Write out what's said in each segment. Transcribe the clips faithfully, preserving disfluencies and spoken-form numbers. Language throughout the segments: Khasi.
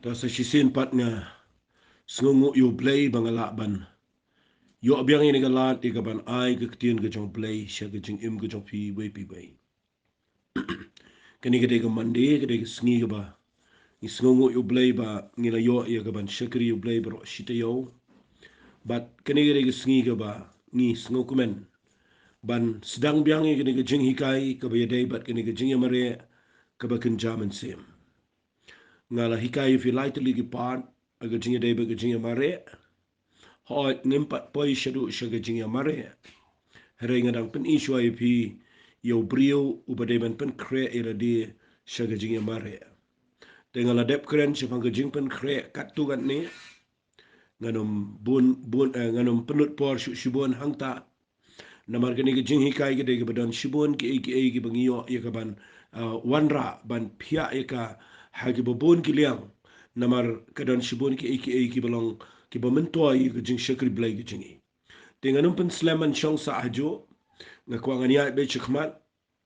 Ta sa shisien pat nga sngewnguh ïa U Blei ba nga lah ban ïoh biang ïa kane ka lad ïa ka ban ai ka ktien ka jong U Blei sha ka jingim ka jong phi wei pa wei. Kane ka dei ka Monday, ka dei ka sngi kaba ngi sngewnguh ïa U Blei ba ngi la ïoh ïa ka ban shakri ïa U Blei baroh shi taïew. Bad kane ka dei ka sngi kaba ngi sngewkmen ban sdang biang ïa kane ka jinghikai kaba ïadei bad kane ka jingïamareh kaba kynja mynsiem. Nga la hikai ïa phi lai tylli ki part ha ka jingïadei bad ka jingïamareh. Hooid, ngim pat poi shaduh sha ka jingïamareh. Hynrei nga dang pyni shuwa ïa phi ïa u briew uba dei ban pynkhreh ïa lade sha ka jingïamareh. Te nga la dep kren shaphang ka jingpynkhreh katto katne. Ngan ym bun bun, eh, ngan ym pynlut por shu shibun hangta. Namar kane ka jinghikai ka dei kaba don shibun kiei kiei kiba ngi ïoh ïa ka ban, ah, wanrah ban phiah ïa ka ha kiba bun ki liang. Namar ka don shibun kiei kiei kiba long kiba myntoi ïa ka jingshakri Blei ka jong ngi. Te ngan ym pynslem ban shong sah hajuh. Nga kwah ngan ïaid beit shakhmat.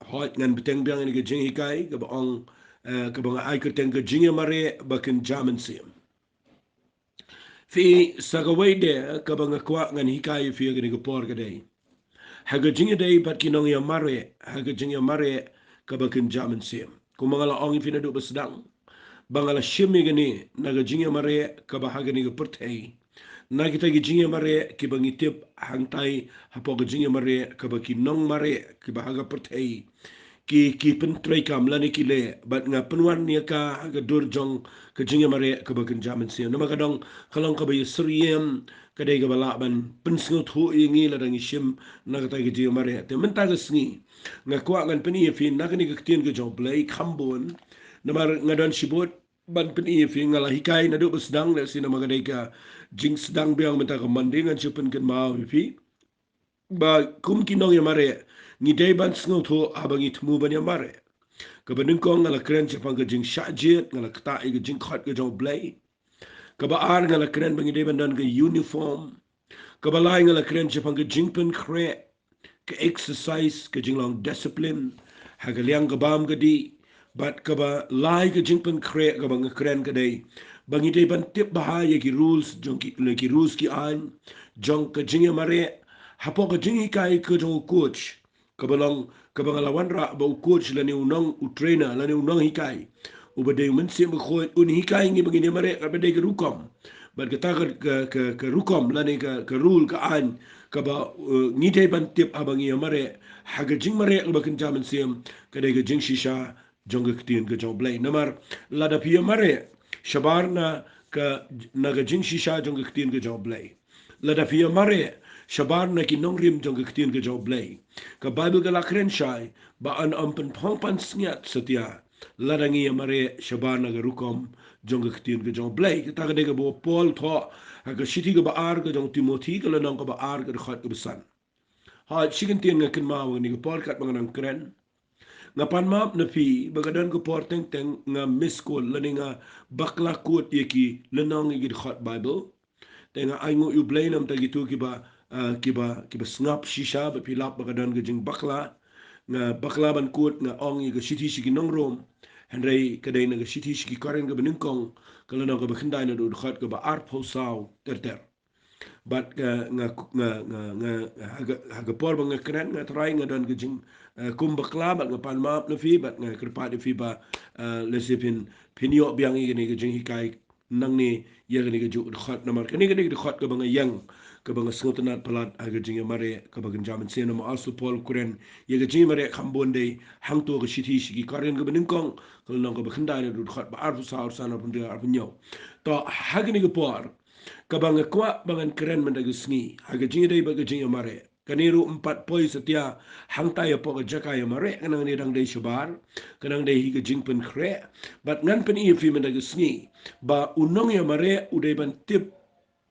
Hooid, ngan bteng biang ïa ka jinghikai kaba ong, eh, kaba nga ai kyrteng ka jingïamareh ba kynja mynsiem. Phi, sa kawei de kaba nga kwah ngan hikai ïa phi ha kane ka por ka dei ha ka jingïadei bad ki nongïamareh ha ka jingïamareh kaba kynja mynsiem. Kumba nga la ong ïa phi naduh ba sdang ba nga la shim ïa kane na ka jingïamareh kaba ha kane ka pyrthei. Na kita ki jingïamareh kiba ngi tip hangtai hapoh ka jingïamareh kaba ki nongmareh kiba ha ka pyrthei ki, ki pyntreikam lane ki leh, bad nga pynwan ïa ka ha ka dur jong ka jingïamareh kaba kynja mynsiem. Namar ka dong ka long kaba ïasyriem, ka dei kaba lah ban pynsngewthuh ïa ngi lada ngi shim na kata ka jingïamareh. Te mynta ka sngi nga kwah ngan pyni ïa phi na kane ka ktien ka jong U Blei kham bun. Namar nga don shibun ban pyni ïa phi, nga la hikai naduh ba sdang, lehse namar ka dei ka jingsdang biang mynta ka Monday, ngan shu pynkynmaw ïa phi ba kum ki nongïamareh ngi dei ban sngewthuh haba ngi thmu ban ïamareh. Kaba nyngkong nga la kren shaphang ka jingshah jied, nga la ktah ïa ka jingkhot ka jong U Blei. Kaba ar nga la kren ba ngi dei ban don ka uniform. Kaba lai nga la kren shaphang ka jingpynkhreh, ka exercise, ka jinglong discipline ha ka liang ka bam ka dih. Bad kaba lai ka jingpynkhreh kaba nga kren ka dei ba ngi dei ban tip bha ïa ki rules jong ki, ki rules ki aiñ jong ka jingïamareh hapoh ka jinghikai ka jong u coach. Kaba long kaba nga la wanrah ba u coach lane u nong, u trainer lane u nonghikai uba dei u Mynsiem Bakhuid un hikai ïa ngi ba ngin ïamareh katba dei ka rukom. Bad kata ka, ka, ka, ka rukom lane ka, ka rule, ka aiñ kaba, eh, ngi dei ban tip haba ngi ïamareh ha ka jingmareh kaba kynja mynsiem ka dei ka jingshisha jong ka ktien ka jong U Blei. Namar lada phi ïamareh shabar na ka, na ka jingshisha jong ka ktien ka jong U Blei, lada phi ïamareh shabar na ki nongrim jong ka ktien ka jong U Blei, ka Baibl ka la kren shai ba yn ym pynphong pansngiat satia lada ngi ïamareh shabar na ka rukom jong ka ktien ka jong U Blei. Kata ka dei kaba u Paul u thoh ha ka shithi kaba ar ka jong u Timothi, ka lynnong kaba ar, ka dkhot kaba san. Ha shi kyntien nga kynmaw ha kane ka por katba nga nang kren, nga pan map na phi ba ka don ka por teng teng nga miss kut lane nga bakla kut ïa ki lynnong, ïa ki dkhot Baibl. Te nga ainguh ïa U Blei namar kito kiba, ah, kiba, kiba sngap shisha, ba phi lap ba ka don ka jingbakla. Nga bakla ban kut, nga ong ïa ka shithi sha ki nong Rom. Hynrei ka dei na ka shithi sha ki Korinth kaba nyngkong, ka lynnong kaba khyndai, na ka dkhot kaba arphew saw ter ter. Bad ka, nga, nga, nga, nga, ha ka, ha ka por ba nga kren, nga trai, nga don ka jing, eh, kum bakla, bad nga pan map na phi, bad nga kyrpad ïa phi ba, eh, lehse phin, phin ïoh biang ïa kane ka jinghikai nangne ïa kane kajuh ka dkhot. Namar kane ka dei ka dkhot kaba nga ïeng, kaba nga sngewtynnad palat ha ka jingïamareh kaba kynja mynsiem. Namar u Apostol Paul u kren ïa ka jingïamareh kham bun dei hangto ha ka shithi sha ki Korinth kaba nyngkong, ka lynnong kaba khyndai, na ka dkhot ba arphew saw, arphew san, arphew hynriew, arphew hynñiew. To ha kane ka por kaba nga kwah ba ngan kren mynta ka sngi ha ka jingïadei bad ka jingïamareh. Kane ruh ym pat poi satia hangtai hapoh ka jaka ïamareh, ka nang dei, dang dei shabar, ka nang dei hi ka jingpynkhreh. Bad ngan pyni ïa phi mynta ka sngi ba u nongïamareh u dei ban tip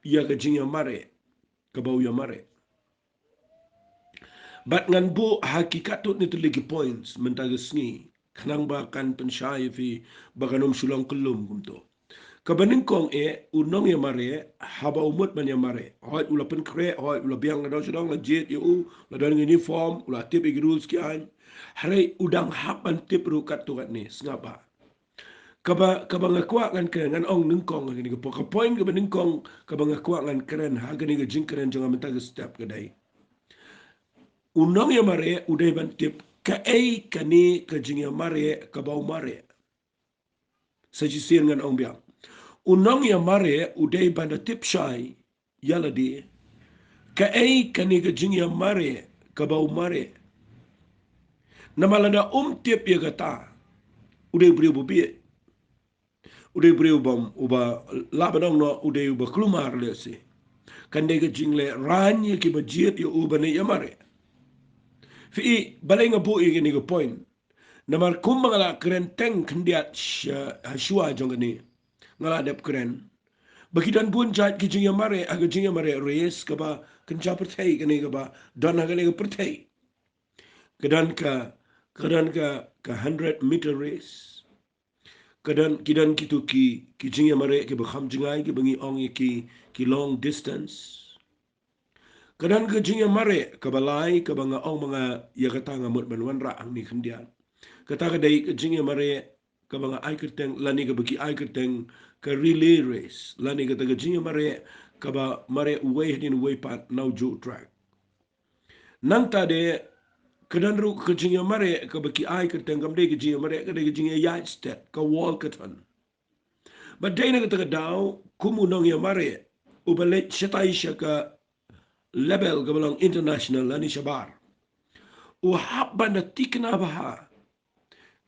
ïa ka jingïamareh kaba u ïamareh. Bad ngan buh ha ki katto katne tylli ki points mynta ka sngi, khnang ba kan pynshai ïa phi ba kan ym shu long kyllum kumto. Kaba nyngkong eh, u nongïamareh haba u mut ban ïamareh, hooid u la pynkhreh, hooid u la biang ka dong sha dong, la jied ïa u, la don ka uniform, u la tip ïa ki rules ki aiñ. Hynrei u dang hap ban tip ruh katto katne, sngap bha. Kaba, kaba nga kwah ngan kren, ngan ong nyngkong ha kane ka po-, ka point kaba nyngkong kaba nga kwah ngan kren ha kane ka jingkren jong nga mynta ka step ka dei, u nongïamareh u dei ban tip kaei kane ka jingïamareh kaba u mareh. Sa shisien ngan ong biang. U nongïamareh u dei ban da tip shai ïa lade kaei kane ka jingïamareh kaba u mareh. Namar lada um tip ïa kata, u dei u briew ba bieit. U dei u briew bym, uba lah ban ong noh u dei uba kulmar lehse. Kan dei ka jinglehrain ïa kiba jied ïa u ban ïamareh. Phi i, balei nga buh ïa kane ka point? Namar kumba nga la kren teng khyndiat sha, ha shuwa jong kane, nga la dep kren ba ki don bun jait ki jingïamareh ha ka jingïamareh race kaba kynja pyrthei kane kaba don ha kane ka pyrthei. Ka don ka, ka don ka, ka hundred meter race. Ka don, ki don kito ki, ki jingïamareh kiba kham jngai kiba ngi ong ïa ki, ki long distance. Ka don ka jingïamareh kaba lai kaba nga ong ma nga ïa kata nga mut ban wanrah hangne khyndiat. Kata ka dei ka jingïamareh kaba nga ai kyrteng lane kaba ki ai kyrteng ka relay race lane kata ka jingïamareh kaba mareh uwei hadien uwei pat na ujuh u track. Nangta de ka don ruh ka jingïamareh kaba ki ai kyrteng kam dei ka jingïamareh, ka dei ka jingïaïaid stet, ka walkathon. Bad dei na kata ka daw kum u nongïamareh uba leit shatai sha ka level kaba long international lane shabar, u hap ban da thikna bha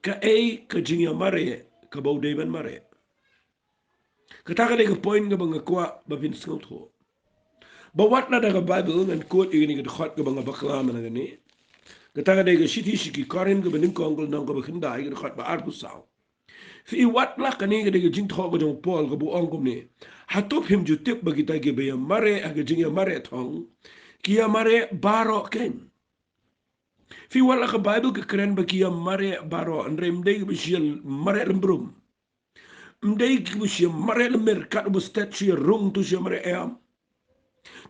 kaei ka jingïamareh kaba u dei ban mareh. Kata ka dei ka point kaba nga kwah ba phin sngewthuh. Ba wat lada ka Bible ngan quote ïa kane ka dkhot kaba nga bakla mynta kane. Kata ka dei ka shithi sha ki Korinth kaba nyngkong ka lynnong kaba khyndai ka dkhot ba arphew saw. Phi i, wat la kane ka dei ka jingthoh ka jong u Paul kaba u ong kumne. Hato phim ju tip ba kita kiba ïamareh ha ka jingïamareh thong ki ïamareh baroh keiñ? Phi i, wat la ka Bible ka kren ba ki ïamareh baroh, hynrei ym dei kiba shu ïamareh lymbrum. Ym dei kiba shu ïamareh lymmer, kat uba stet shu ïarung, to shu ïamareh em.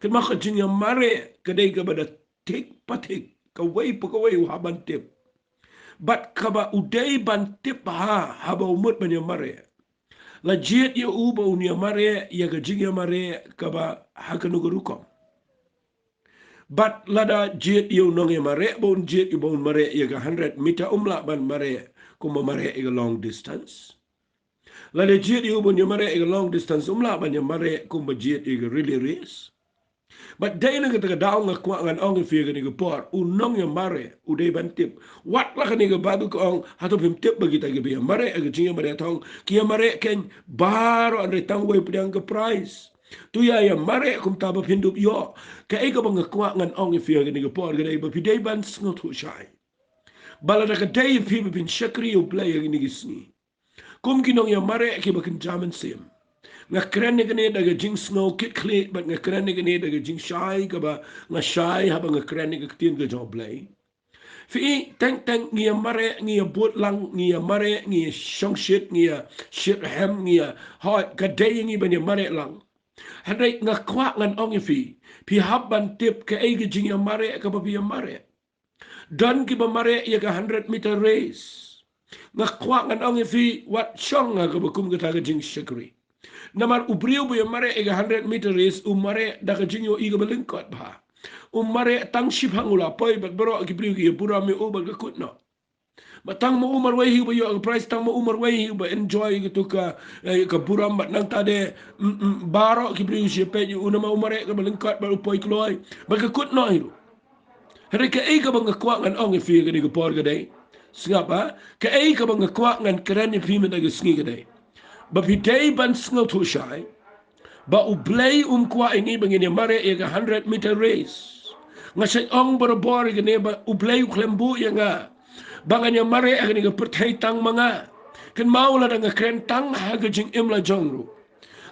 Kynmaw ka jingïamareh ka dei kaba da thik pa thik, kawei pa kawei u hap ban tip. Bad kaba u dei ban tip ha, haba u mut ban ïamareh, la jied ïa u ba un ïamareh ïa ka jingïamareh kaba ha kano ka rukom. Bad lada jied ïa u nongïamareh ba un jied ïa u ba un mareh ïa ka hundred meter, um lah ban mareh kumba mareh ïa ka long distance. Lada jied ïa u ba un ïamareh ïa ka long distance, um lah ban ïamareh kumba jied ïa ka relay race. Bad dei na kata ka daw nga kwah ngan ong ïa phi ha kane ka por, u nongïamareh u dei ban tip. Wat la kane ka Bible ka ong, hato phim tip ba kita kiba ïamareh ha ka jingïamareh thong ki ïamareh keiñ baroh, hynrei tang uwei pdiang ka prize. To ïa ïamareh kumta ba phin dup ïoh. Kaei kaba nga kwah ngan ong ïa phi ha kane ka por ka dei ba phi dei ban sngewthuh shai ba lada ka dei ïa phi ba phin shakri ïa U Blei ha kine ki sngi, kum ki nongïamareh kiba kynja mynsiem, nga kren ïa kane da ka jingsngew kit khlieh bad nga kren ïa kane da ka jingshai kaba nga shai haba nga kren ïa ka ktien ka jong U Blei. Phi i, teng teng ngi ïamareh, ngi ïabud lang, ngi ïamareh, ngi ïashongshit, ngi ïashit rhem, ngi ïa, hooid, ka dei ïa ngi ban ïamareh lang. Hynrei nga kwah ngan ong ïa phi, phi hap ban tip kaei ka jingïamareh kaba phi ïamareh. Don kiba mareh ïa ka hundred meter race. Nga kwah ngan ong ïa phi, wat shong ha kaba kum kata ka jingshakri. Namar u briew ba ïamareh ïa ka hundred meter race u mareh da ka jingïohi kaba lyngkot bha. U mareh tang shiphang u la poi bad baroh ki briew ki ïaburom ïa u bad ka kut noh. Bad tang ma u marwei hi uba ïoh ka prize, tang ma u marwei hi uba enjoy ïa katu ka, eh, ka burom bad nangta de, mm, mm, baroh ki briew shu peit ïa u namar u mareh kaba lyngkot bad u poi kloi bad ka kut noh hi ruh. Hynrei kaei kaba nga kwah ngan ong ïa phi ha kane ka por ka dei, sngap ha, kaei kaba nga kwah ngan kren ïa phi mynta ka sngi ka dei ba phi dei ban sngewthuh shai ba U Blei um kwah ïa ngi ba ngin ïamareh ïa ka hundred meter race. Nga shait ong barabor ïa kane ba U Blei u khlem buh ïa nga ba ngan ïamareh ha kane ka pyrthei tang ma nga. Kynmaw, lada nga kren tang ha ka jingim la jong ruh,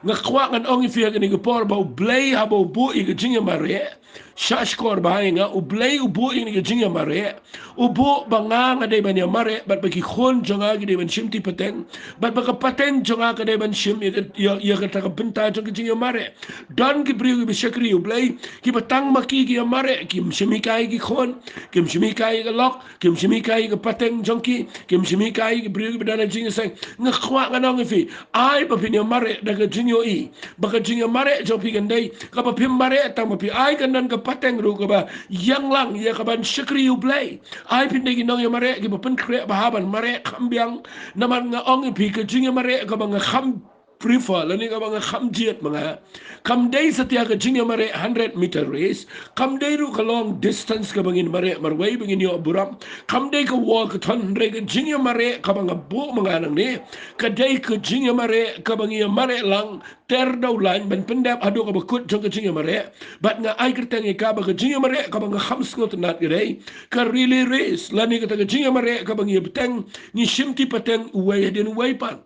Nga kwah ngan ong ïa phi ha kane ka por ba U Blei haba u buh ïa ka jingïamareh, sha shkor ba ha ïa nga, U Blei u buh ïa kane ka jingïamareh, u buh ba nga nga dei ban ïamareh, bad ba ki khun jong nga ki dei ban shim ti pateng, bad ba ka pateng jong nga ka dei ban shim ïa ka, ïa, ïa kata ka bynta jong ka jingïamareh. Don ki briew kiba shakri U Blei, kiba tang ma ki ki ïamareh, kim shim hikai ki khun, kim shim hikai ka lok, kim shim hikai ka pateng jong ki, kim shim hikai ki briew kiba don ha jingïaseng. Nga kwah ngan ong ïa phi, ai ba phin ïamareh da ka jingïohi ba ka jingïamareh jong phi kan dei kaba phim mareh tang ba phi ai kan don ka pateng ruh kaba ïeng lang ïa kaban shakri U Blei. Ai phin dei ki nongïamareh kiba pynkhreh bha ban mareh kham biang. Namar nga ong ïa phi, ka jingïamareh kaba nga kham prefer lane kaba nga kham jied ma nga, kam dei satia ka jingïamareh hundred meter race, kam dei ruh ka long distance kaba ngin mareh marwei ba ngin ïoh burom, kam dei ka walkathon, hynrei ka jingïamareh kaba nga buh ma nga nangne ka dei ka jingïamareh kaba ngi ïamareh lang ter da u lain ban pyndep haduh kaba kut jong ka jingïamareh. Bad nga ai kyrteng ïa ka ba ka jingïamareh kaba nga kham sngewtynnat ka dei ka relay race, lane kata ka jingïamareh kaba ngi ïabteng, ngi shim ti pateng uwei hadien uwei pat.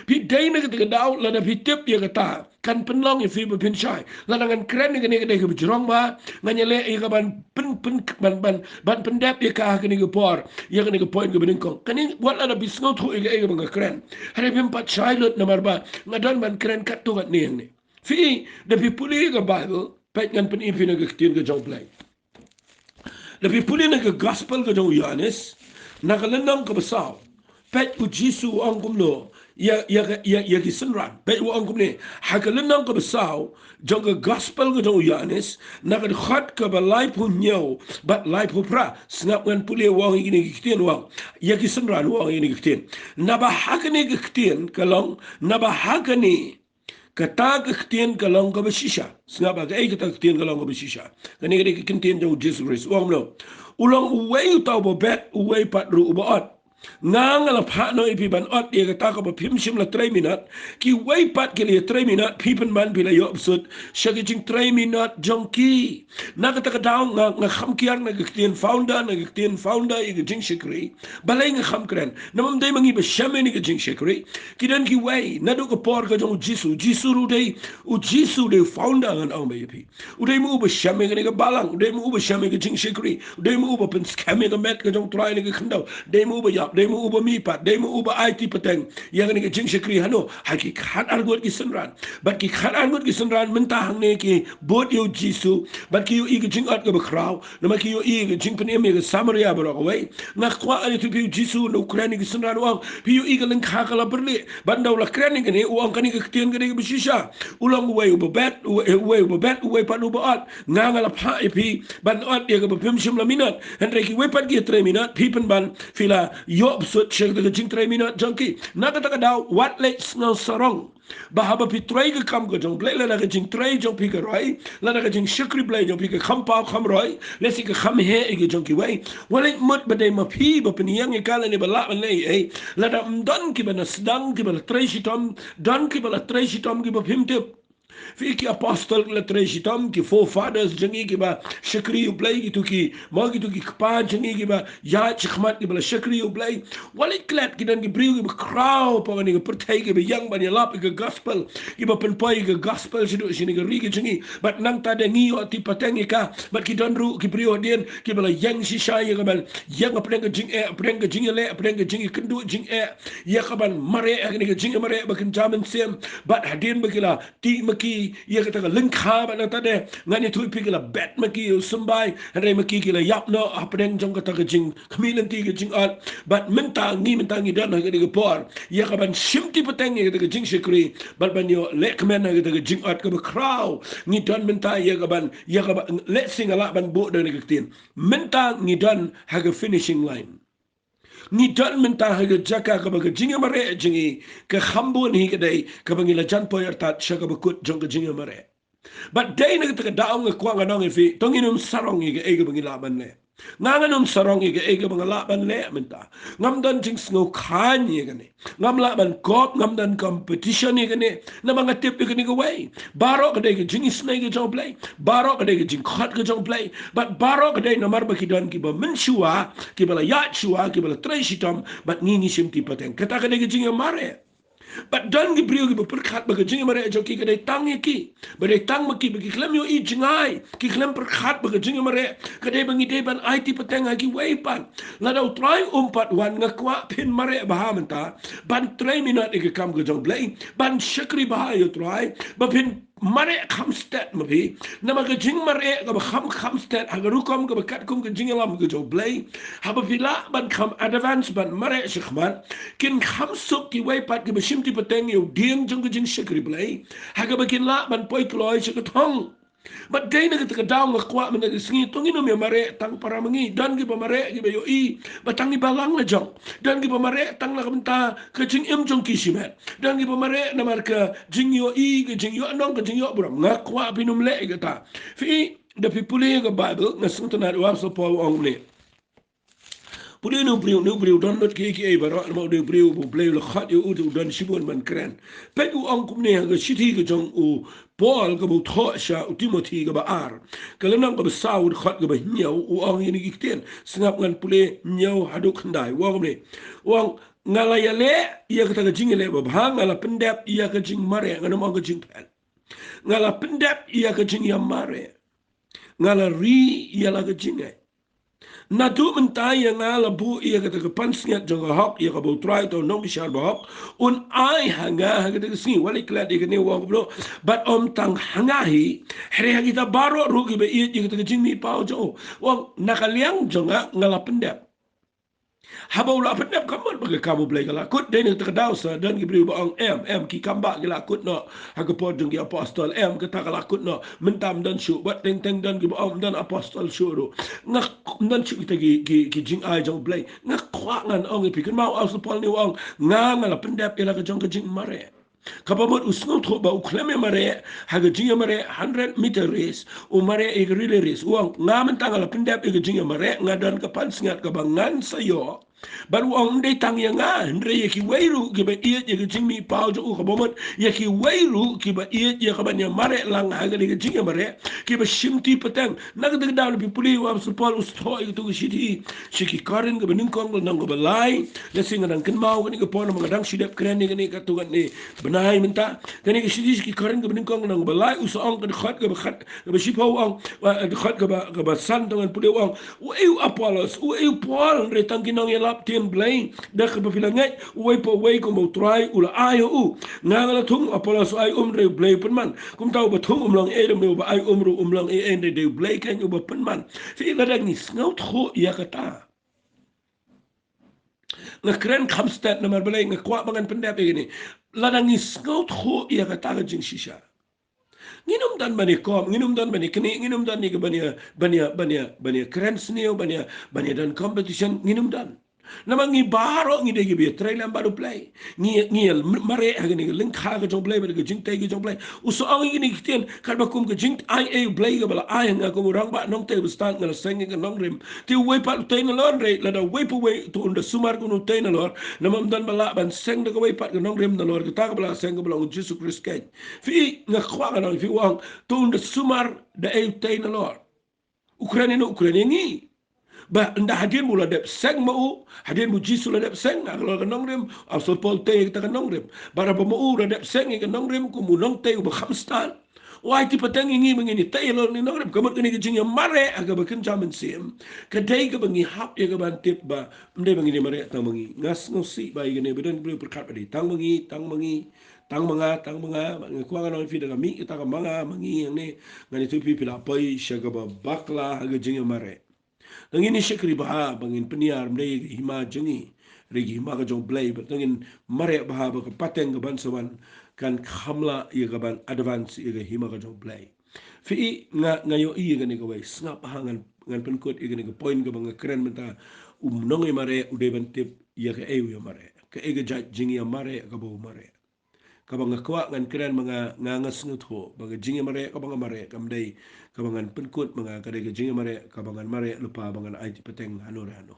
Phi dei na kata ka daw, lada phi tip ïa kata, kan pynlong ïa phi ba phin shai. Lada ngan kren ïa kane ka dei kaba jrong bha, ngan ïaleh ïa ka ban pyn, pyn, ban, ban, ban pyndep ïa ka ha kane ka por, ïa kane ka point kaba nyngkong. Kane wat lada phi sngewthuh ïa kaei kaba nga kren, hynrei phim pat shai lut namar ba nga don ban kren katto katne hangne. Phi, da phi pule ïa ka Bible, peit ngan pyni ïa phi na ka ktien ka jong U Blei. Da phi pule na ka gospel ka jong u Ïoannis, na ka lynnong kaba saw, peit u Jisu u ong kumno ïa, ïa, ïa, ïa ki synran. Peit u ong kumne, ha ka lynnong kaba saw jong ka gospel ka jong u Ïoannis, na ka dkhot kaba laiphew hynñiew bad laiphew phra. Sngap ngan pule, u ong ïa kine ki ktien, u ong ïa ki synran, u ong ïa kine ki ktien. Naba ha kane ka ktien ka long, naba ha kane kata ka ktien ka long kaba shisha. Sngap ba kaei kata ka ktien ka long kaba shisha. Kane ka dei ka ktien jong u Jisu Khrist. U ong kumno? U long uwei uta uba bet, uwei pat ruh uba ot. Nga nga la phah noh ïa phi ban ot ïa kata kaba phim shym la trei minot. Kiwei pat ki la ïatrei minot, phi pynban phi la ïoh bsut sha ka jingtrei minot jong ki. Na kata ka daw nga, nga kham kiar na ka ktien founder, na ka ktien founder ïa ka jingshakri. Balei nga kham kren? Namar ym dei ma ngi ba shem ïa ka jingshakri. Ki don kiwei, naduh ka por ka jong u Jisu, Jisu ruh dei, u Jisu dei founder ngan ong ba ïa phi. U dei ma u ba shem ïa kane ka balang, u dei ma u ba shem ïa ka jingshakri, u dei ma u ba pynskhem ïa ka met ka jong u Trai na ka khyndew, dei ma u ba ïap, dei ma u ba mihpat, dei ma u ba ai ti pateng ïa kane ka jingshakri. Hano, ha ki khatar ngut ki synran. Bad ki khatar ngut ki synran mynta hangne ki bud ïa u Jisu, bad ki ïohi ka jingot kaba khraw, namar ki ïohi ka jingpynim ïa ka Samaria baroh kawei. Nga kwah ngan ïathuh ïa phi, u Jisu haba u kren ïa ki synran u ong, phi ïohi ka lyngkha ka la pyrlih. Bad haba u la kren ïa kane, u ong kane ka ktien ka dei kaba shisha. U long uwei uba bet, uwei, uwei uba bet, uwei pat uba ot. Nga nga la phah ïa phi ban ot ïa kaba phim shym la minot. Hynrei kiwei pat ki ïatrei minot, phi pynban phi la ïoh bsut sha kata ka jingtrei minot jong ki. Na kata ka daw, wat leit sngew sarong ba haba phi trei ka kam ka jong U Blei, lada ka jingtrei jong phi ka roi, lada ka jingshakri Blei jong phi ka kham paw kham roi, lehse ka kham heh ïa ki jong kiwei. Wat leit mut ba dei ma phi ba pynïeng ïa ka lane ba lah ban leh ei. Lada ym don kiba na sdang, kiba la trei shitom, don kiba la trei shitom kiba phim tip. Phi, ki apostol ki la trei shitom, ki forefathers jong ngi kiba shakri U Blei, kito ki, mo kito ki kpa jong ngi kiba ïaid shakhmat kiba la shakri U Blei. Wat leit klet, ki don ki briew kiba khraw hapoh kane ka pyrthei kiba ïeng ban ïalap ïa ka gospel, kiba pynpoi ïa ka gospel shaduh shane ka ri ka jong ngi. Bad nangta de ngi ïoh tip pateng ïa ka. Bad ki don ruh ki briew hadien kiba la ïeng shisha ïa ka ban ïeng hapdeng ka jingeh, hapdeng ka jingïaleh, hapdeng ka jingïakynduh jingeh, ïa ka ban mareh ha kane ka jingmareh ba kynja mynsiem. Bad hadien ba ki la tih ma ki ïa kata ka lyngkha, bad nangta de ngan ïathuh ïa phi, ki la bet ma ki ïa u symbai, hynrei ma ki ki la ïap noh hapdeng jong kata ka jingkhmih lynti ka jingot. Bad mynta ngi, mynta ngi don ha kane ka por ïa ka ban shim ti pateng ïa kata ka jingshakri, bad ban ïoh lehkmen ha kata ka jingot kaba khraw. Ngi don mynta ïa ka ban, ïa ka ban, lehse nga lah ban buh da kane ka ktien, mynta ngi don ha ka finishing line. Ngi don mynta ha ka jaka kaba ka jingïamareh jong ngi ka kham bun hi ka dei kaba ngi la jan poi artat sha kaba kut jong ka jingïamareh. Bad dei na kata ka daw nga kwah ngan ong ïa phi, to ngin ym sarong ïa kaei kaba ngi lah ban leh. Nga ngan ym sarong ïa kaei kaba nga lah ban leh mynta. Ngam don jingsngewkhlaiñ ïa kane. Ngam lah ban kop, ngam don competition ïa kane. Namar nga tip ïa kane kawei, baroh ka dei ka jingisynei ka jong U Blei. Baroh ka dei ka jingkhot ka jong U Blei. Bad baroh ka dei namar ba ki don kiba mynshuwa, kiba la ïaid shuwa, kiba la trei shitom, bad ngi ngi shim ti pateng. Kata ka dei ka jingïamareh. Bad don ki briew kiba pyrkhat ba ka jingïamareh jong ki ka dei tang ïa ki, ba dei tang ma ki, ba ki khlem ïohi jngai, ki khlem pyrkhat ba ka jingïamareh ka dei ba ngi dei ban aiti pateng ha kiwei pat. Lada U Trai um pat wan, nga kwah phin mareh bha mynta ban trei minot ïa ka kam ka jong U Blei, ban shakri bha ïa U Trai, ba phin mareh kham stet ma phi. Namar ka jingmareh kaba kham kham stet ha ka rukom kaba katkum ka jingïalam ka jong U Blei, haba phi lah ban kham advance ban mareh shakhmat, kin kham suk kiwei pat kiba shim ti pateng ïa u dieng jong ka jingshakri Blei, ha kaba kin lah ban poi kloi sha ka thong. Bad dei na kata ka daw nga kwah mynta ka sngi, to ngin ym ïamareh tang para ma ngi. Don kiba mareh kiba ïohi ba tang ki balang la jong. Don kiba mareh tang na ka bynta ka jingim jong ki shimet. Don kiba mareh namar ka jingïohi, ka jingïohnong, ka jingïohburom. Nga kwah phin ym leh ïa kata. Phi i, da phi pule ïa ka Baibl, nga sngewtynnat u Apostol Paul u ong kumne. Pule, une u briew, une u briew don lut kiei kiei baroh, namar une u briew ba U Blei u la khot ïa u, u don shibun ban kren. Peit, u ong kumne ha ka shithi ka jong u Paul kaba u thoh sha u Timothi kaba ar, ka lynnong kaba saw, u dkhot kaba hynñiew, u ong ïa kine ki ktien. Sngap, ngan pule hynñiew haduh khyndai. U ong kumne. U ong, nga la ïaleh ïa kata ka jingïaleh babha, nga la pyndep ïa ka jingmareh, ngan ym ong ka jingphet. Nga la pyndep ïa ka jingïamareh. Nga la ri ïa la ka jingngeit. Naduh mynta ïa nga la buh ïa kata ka pansngiat jong ka hok, ïa kaba U Trai uta u nongbishar bahok un ai ha nga ha kata ka sngi. Wat leit klet ïa kane, u ong kumno. Bad ym tang ha nga hi, hynrei ha kita baroh ruh kiba ïeit ïa kata ka jingmihpaw jong u. U ong, na ka liang jong nga, nga la pyndep. Haba u la pyndep, ka mut ba ka kam U Blei ka la kut. Dei na kata ka daw sa don ki briew ba ong, em, em, ki kam bah ki la kut noh ha ka por jong ki apostol. Em, kata ka la kut noh. Mynta ym don shuh. Wat teng teng don kiba ong ym don apostol shuh ruh. Nga, ym don shuh kita ki, ki, ki jingai jong U Blei. Nga kwah ngan ong ïa phi, kynmaw u Apostol Paul une u ong, nga, nga la pyndep ïa la ka jong ka jingmareh. Kaba mut u sngewthuh ba u khlem ïamareh ha ka jingïamareh hundred meter race, u mareh ïa ka relay race. U ong, nga mynta nga la pyndep ïa ka jingïamareh, nga don ka pansngiat kaba ngan sa ïoh. Bad u ong, ym dei tang ïa nga, hynrei ïa kiwei ruh kiba ïeit ïa ka jingmihpaw jong u, kaba mut ïa kiwei ruh kiba ïeit ïa ka ban ïamareh lang ha kane ka jingïamareh, kiba shim ti pateng. Na kata ka daw lada phi pule, u Apostol Paul u thoh ïa katu ka shithi sha ki Korinth kaba nyngkong, ka lynnong kaba lai. Lehse nga dang kynmaw kane ka por namar nga dang shu dep kren ïa kane katto katne bnai mynta. Kane ka shithi sha ki Korinth kaba nyngkong, ka lynnong kaba lai, u sa ong ka dkhot kaba khat, kaba shiphew, u ong, eh, dkhot kaba, kaba san, to ngan pule, u ong, uei u Apollos, uei u Paul, hynrei tang ki nongïalap ktien Blei da kaba phi la ngeit, uwei pa uwei kumba U Trai u la ai ha u. Nga, nga la thung, u Apollos u ai um, hynrei U Blei u pynman. Kumta uba thung um long ei ei, hynrei uba ai um ruh um long ei ei, hynrei dei U Blei keiñ uba pynman. Phi i, lada ngi sngewthuh ïa kata. Nga kren kham stet namar balei, nga kwah ba ngan pyndep ïa kane. Lada ngi sngewthuh ïa kata ka jingshisha, ngin ym don ban ïakhun, ngin ym don ban ïaknieh, ngin ym don ïa ka ban ïa, ban ïa, ban ïa, ban ïakren sniew, ban ïa, ban ïadon competition, ngin ym don. Namar ngi baroh ngi dei kiba ïatrei lem bad U Blei. Ngi, ngi ïa mareh ha kane ka lyngkha ka jong U Blei bad ka jingtei ka jong U Blei. U sa ong ïa kine ki ktien katba kum ka jingaiei U Blei kaba la ai ha nga kum u rangbah nongtei ba stad, nga la seng ïa ka nongrim. Te uwei pat u tei nalor, hynrei lada uwei pa uwei, to un da sumar kum u tei nalor. Namar ym don ba lah ban seng da kawei pat ka nongrim nalor kata kaba la seng, kaba long U Jisu Khrist keiñ. Phi i, nga kwah ngan ong ïa phi, u ong, to un da sumar da ei u tei nalor. U kren ïa no? U kren ïa ngi. Ba ynda hadien ba u la dep seng ma u, hadien ba U Jisu u la dep seng halor ka nongrim, u Apostol Paul u tei ïa kata ka nongrim. Bad haba ma u u la dep seng ïa ka nongrim kum u nongtei uba kham stad, u aiti pateng ïa ngi ba ngin ïatei halor kane ka nongrim. Ka mut kane ka jingïamareh ha kaba kynja mynsiem ka dei kaba ngi hap ïa ka ban tip ba ym dei ba ngin ïamareh tang ma ngi. Nga sngewsih ba ïa kane ba don ki briew pyrkhat ba dei tang ma ngi, tang ma ngi, tang ma nga, tang ma nga. Bad nga kwah ngan ong ïa phi, da ka mih kata ka ma nga, ma ngi hangne, ngan ïathuh ïa phi, phi la poi sha kaba bakla ha ka jingïamareh. Te ngin ïa shakri bha ba ngin pynïar ym dei ïa ka hima jong ngi, hynrei ka hima ka jong U Blei, bad te ngin mareh bha ba ka pateng kaban sa wan kan kham lah ïa kaban advance ïa ka hima ka jong U Blei. Phi i, nga, nga ïohi ïa kane kawei, sngap bha, ngan, ngan pynkut ïa kane ka point kaba nga kren mynta. U nongïamareh u dei ban tip ïa kaei u ïamareh, kaei ka jait jingïamareh kaba u mareh. Kaba nga kwah ngan kren ma nga, nga, nga sngewthuh ba ka jingïamareh kaba nga mareh kam dei kaba ngan pynkut ma nga, ka dei ka jingïamareh kaba ngan mareh lypa ba ngan aiti pateng hano re hano.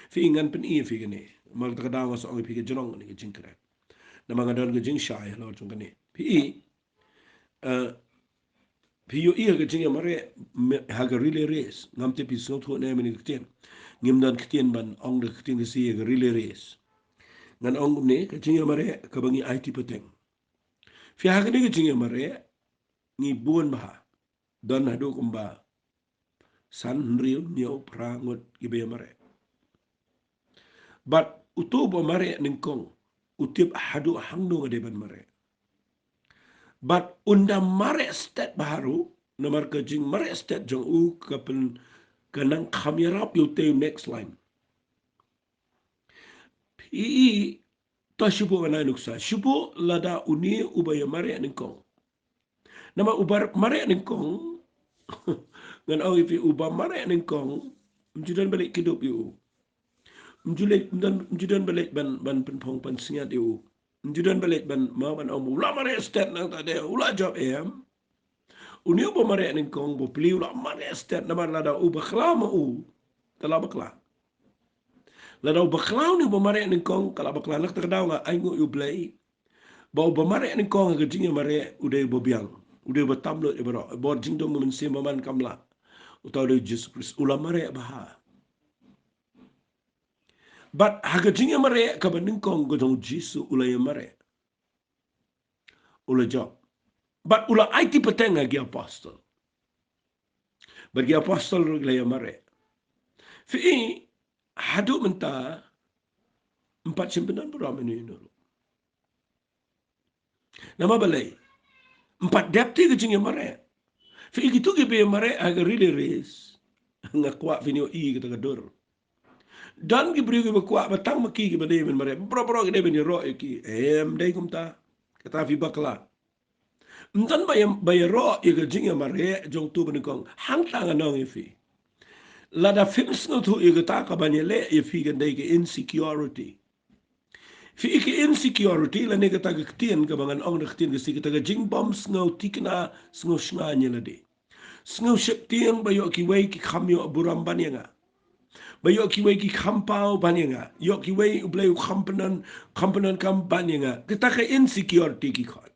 Phi i, ngan pyni ïa phi kane. Namar kata ka daw nga sa ong ïa phi ka jrong kane ka jingkren. Namar nga don ka jingshai halor jong kane. Phi i, eh, phi ïohi ha ka jingïamareh, me, ha ka relay race. Ngam tip phi sngewthuh ne em ïa kane ka ktien. Ngim don ktien ban ong da ka ktien Khasi ïa ka relay race. Ngan ong kumne, ka jingïamareh kaba ngi aiti pateng. Phi ha kane ka jingïamareh ngi bun bha. Don haduh kumba san, hynriew, hynñiew, phra ngut kiba ïamareh. Bad uto uba mareh nyngkong u tip haduh hangno nga dei ban mareh. Bad un da mareh stet bha ruh, namar ka jingmareh stet jong u ka pyn, ka nang kham ïarap ïa utei u next line. Phi i, to shu buh ngan ai nuksa, shu buh lada une uba ïamareh nyngkong. Namar uba mareh nyngkong, ngan ong ïa phi, uba mareh nyngkong, ym ju don ba leit kdup ïa u. Ym ju leit, ym don, ym ju don ba leit ban, ban pynphong pansngiat ïa u. Ym ju don ba leit ban, ma ban ong u la mareh stet nangta de u la jop, em. Une uba mareh nyngkong, ba plie, u la mareh stet, namar lada u bakla ma u, ka la bakla. Lada u bakla une uba mareh nyngkong, ka la bakla. Na kata ka daw nga ainguh ïa U Blei ba uba mareh nyngkong ha ka jingïamareh u dei uba biang, u dei uba tam lut ïa baroh, bor jingdum mynsiem ba man kam lah. Uta u dei u Jisu Khrist, u la mareh bha. Bad ha ka jingïamareh kaba nyngkong ka jong u Jisu, u la ïamareh, u la jop, bad u la aiti pateng ha ki apostol. Bad ki apostol ruh ki la ïamareh. Phi i, haduh mynta ym pat shym pyndon burom ïano ïano ruh. Namar balei? Ym pat dep te ka jingïamareh. Phi i, kito kiba ïamareh ha ka relay race, nga kwah phin ïohi kata ka dur. Don ki briew kiba kwah ba tang ma ki kiba dei ban mareh, baroh baroh ki dei ban ïaroh ïa ki. Em, ym dei kumta. Kata phi bakla. Ym don ba ïa, ba ïaroh ïa ka jingïamareh jong uto uba nyngkong. Hangta ngan ong ïa phi, lada phim sngewthuh ïa kata, ka ban ïaleh ïa phi kan dei ka insecurity. Phi i, ka insecurity lane kata ka ktien kaba ngan ong da ka ktien Khasi, kata ka jingbym sngew thikna, sngew shngaiñ ïa lade. Sngew sheptieng ba ïoh kiwei ki kham ïoh burom ban ïa nga, ba ïoh kiwei ki kham paw ban ïa nga, ïoh kiwei U Blei u kham pyndonkam, kham pyndonkam ban ïa nga. Kata ka insecurity ki khot.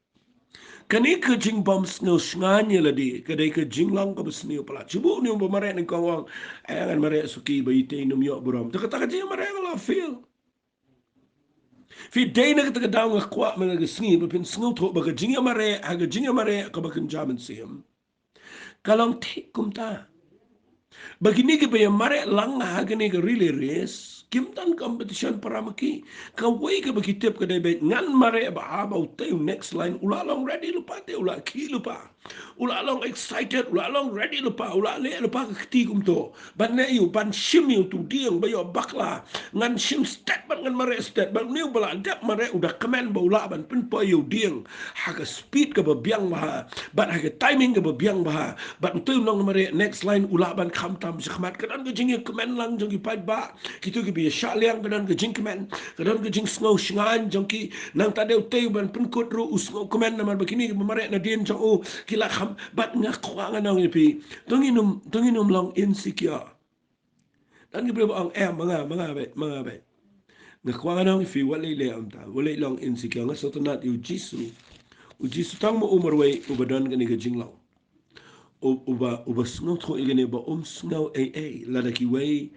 Kane ka jingbym sngew shngaiñ ïa lade ka dei ka jinglong kaba sniew palat. Shu buh une uba mareh nyngkong u ong, eh, ngan mareh suki ba itei nym ïoh burom. Te kata ka jingmareh ka la fail. Phi, dei na kata ka daw nga kwah mynta ka sngi ba phin sngewthuh ba ka jingïamareh ha ka jingïamareh kaba kynja mynsiem ka long thik kumta. Ba kine kiba ïamareh lang ha kane ka relay race kim don competition para ma ki. Kawei kaba ki tip ka dei ba ngan mareh bha, ba utei u next line u la long ready lypa te, u la khih lypa. U la long excited, u la long ready lypa, u la leh lypa ka kti kumto. Ban leh ïa u, ban shim ïa uto u dieng ba ïoh bakla. Ngan shim stet bad ngan mareh stet. Bad une uba la dep mareh u da kmen ba u lah ban pynpoi ïa u dieng ha ka speed kaba biang bha, bad ha ka timing kaba biang bha. Bad utei u nongmareh next line u lah ban khamtam shakhmat. Ka don ka jingïakmen lang jong ki paidbah. Kito kiba ïa shah liang ka don ka jingkmen, ka don ka jingsngew shngaiñ jong ki. Nangta de utei uban pynkut ruh u sngew kmen namar ba kine kiba mareh nadien jong u ki la kham. Bad nga kwah ngan ong ïa phi, to ngin ym, to ngin ym long insecure. Don ki briew ba ong, em, ma nga, ma nga beit, ma nga beit. Nga kwah ngan ong ïa phi, wat leh leh kumta, wat leh long insecure. Nga sngewtynnat ïa u Jisu. U Jisu tang ma u marwei uba don kane ka jinglong. U, uba, uba sngewthuh ïa kane ba um sngew ei ei lada kiwei